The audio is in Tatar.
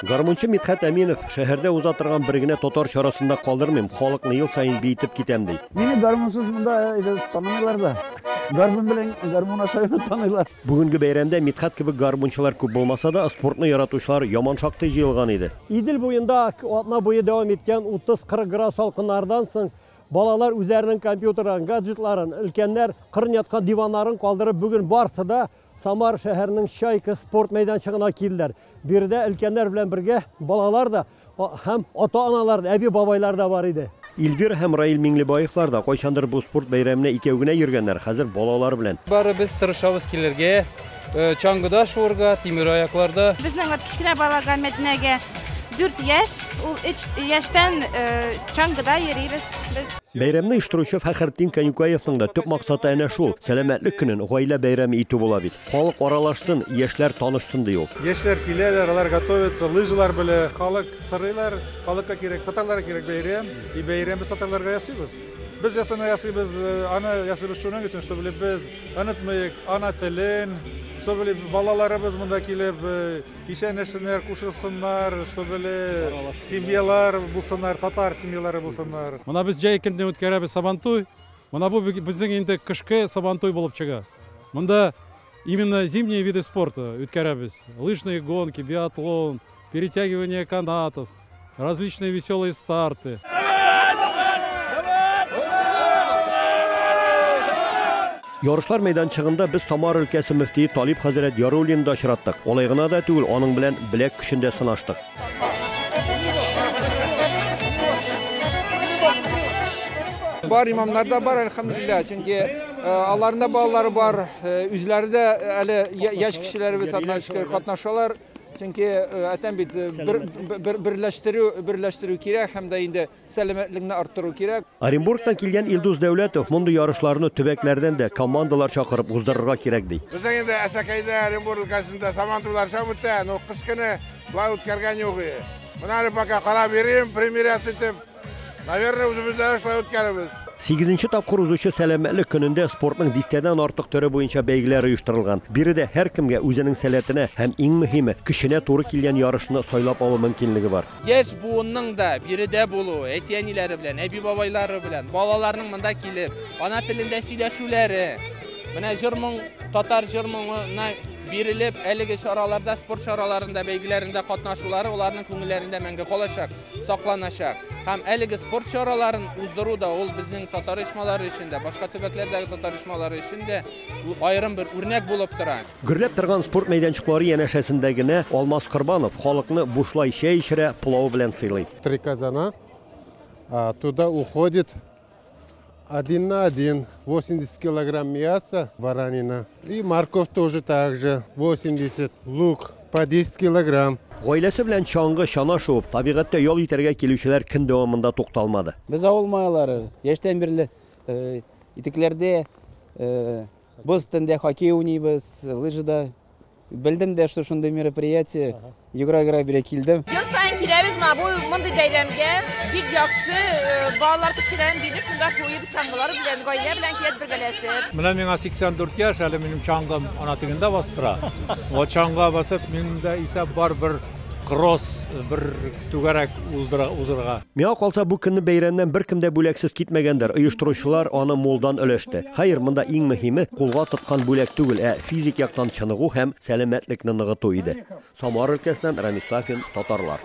Гармунчы Мидхәт Әминов, шәһәрдә уза торган бер генә татар чарасын да калдырмыйм, халыкны ел саен биетеп китәм, ди. Мине гармунсыз монда танымыйлар да. Гармун белән гармун аша гына таныйлар. Бүгенге бәйрәмдә Мидхәт кебек гармунчылар күп булмаса да, спортны яратучылар яман шактый җыелган иде. Идел буенда атна буе дәвам иткән 30-40 градус салкыннардан соң балалар үзләренең компьютерларын, гаджетларын, өлкәннәр кырын яткан диваннарын калдырып, бүген барсы да Самар шәһәренең Чайка спорт мәйданчыгына килделәр. Биредә өлкәннәр белән бергә балалар да һәм ата-аналар да, әби-бабайлар да бар иде. Эльвира һәм Раил Миңлебаевлар да кайчандыр бу спорт бәйрәменә икәү генә йөргәннәр, хәзер балалар белән. Бары без тырышабыз килергә, чаңгыда шуырга, тимер аякларда. Безнең вот кечкенә балага Мәдинәгә 4 яшь, ул 3 яшьтән чаңгыда йөрибез без. Бәйрәмне оештыручы Фәхретдин Канюкаевның да төп максаты әнә шул, сәламәтлек көнен гаилә бәйрәме итү була бит. Халык аралашсын, яшьләр танышсын, ди ул. Яшьләр киләләр, алар готовятся, лыжалар белән, халык сорыйлар, халыкка кирәк, татарларга кирәк бәйрәм, и бәйрәм без татарларга ясыйбыз. Без ясаны ясыйбыз, аны ясыйбыз шуның өчен, чтобы без онытмыйк ана телен, чтобы балаларыбыз монда килеп исәнләшсеннәр, кушылсыннар, чтобы семьялар булсыннар, татар семьялары булсыннар. Мына без җәй көнне үткәрәбез Сабантуй. Мына бу безнең инде кышкы Сабантуй булып чыга. Монда именно зимние виды спорта үткәрәбез. Лыжные гонки, биатлон, перетягивание канатов, различные веселые старты. Ярышлар мәйданчыгында без Самар өлкәсе мөфтие Талип хәзрәт Яруллинны да очраттык. Алай гына да түгел, аның белән беләк көчен дә сынаштык. Бар имамнар да бар, әлхәмдүлилләһ, чөнки аларның да балалары бар, үзләре дә әле яшь кешеләребез анда катнашалар. Чөнки әтәм бит берләштерү кирәк һәм дә инде сәламәтлекне арттыру кирәк. Оренбургтан килгән Илдус Дәүләтов мондый ярышларны төбәкләрдән дә командалар чакырып уздырырга кирәк ди. Безнең инде Әсәкәйдә, Оренбург өлкәсендә Сабантуйлар шәп үтә, но кыш көне болай үткәргән юк. Менә әле пока карап йөрим, примерять итеп. Наверное, үзебездә шулай үткәрәбез. 8нче тапкыр узучы сәламәтлек көнендә спортның дистәдән артык төре буенча бәйгеләр оештырылган. Биредә һәркемгә үзенең сәләтенә һәм иң мөһиме көченә туры килгән ярышны сайлап алу мөмкинлеге бар. Яшь буынның да биредә булуы, әти-әниләре белән, әби-бабайлары белән, балаларның монда килеп, ана телендә сөйләшүләре, менә җыр-моң, татар җыр-моңына бирелеп, әлеге чараларда, спорт чараларында, бәйгеләрендә катнашулары уларның күңелләрендә мәңге калачак, сакланачак. Һәм әлеге спорт чараларын уздыру да ул безнең татар оешмалары өчен дә, башка төбәкләрдәге татар оешмалары өчен дә аерым бер үрнәк булып тора. Гөрләп торган спорт мәйданчыклары янәшәсендә генә Алмаз Корбанов халыкны бушлай чәй эчерә, пылау белән сыйлый. 3 казана, туда уходит 1 на 1, 80 килограмм мяса, баранина. И морковь тоже так же, 80, лук по 10 килограмм. Гаиләсе белән чаңгы, чана шуып, табигатьтә ял итәргә килүчеләр көн дәвамында тукталмады. Без авыл малайлары, яшьтән бирле итекләрдә, боз өстендә хоккей уйныйбыз, лыжада. Белдем дә, что шундый мероприятие, йөгерә-йөгерә бире килдем. Ел саен киләбез менә бу мондый бәйрәмгә, бик яхшы, балалар кечкенәдән бирле шунда шуып чаңгылар белән, гаилә белән килеп бергәләшеп. Менә миңа 84 яшь, әле минем чаңгым ана тегендә басып тора. О чаңга басып, минем дә исәп бар бер кросс, бер түгәрәк уздырырга. Миңа калса, бу көнне бәйрәмнән беркем дә бүләксез китмәгәндер. Оештыручылар аны мулдан өләште. Хәер, монда иң мөһиме кулга тоткан бүләк түгел, ә физик яктан чыныгу һәм сәламәтлекне ныгыту иде. Самар өлкәсеннән Рамис Сафин, Татарлар.